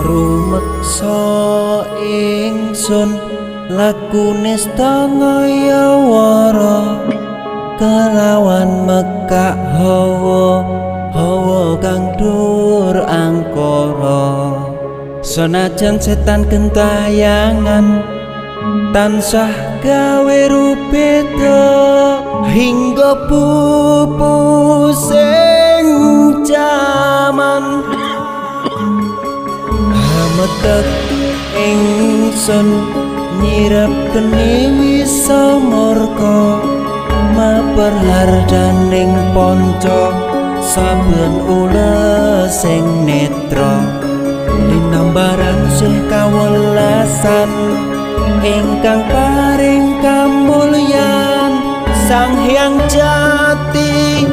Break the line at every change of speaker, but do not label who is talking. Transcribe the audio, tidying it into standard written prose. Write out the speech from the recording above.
Rumeksa ingsun lakune stangayawara kelawan mekak hawa hawa kang dur angkara. Senajan setan gentayangan tansah gawe rubeda hingga pupus ing jaman. Hametek ingsun nyirep geni wisa murka maper hardaning ponco saben ules sing netra linambaran sih kawelasan ingkang paring kamulyan Sang Hyang Jati.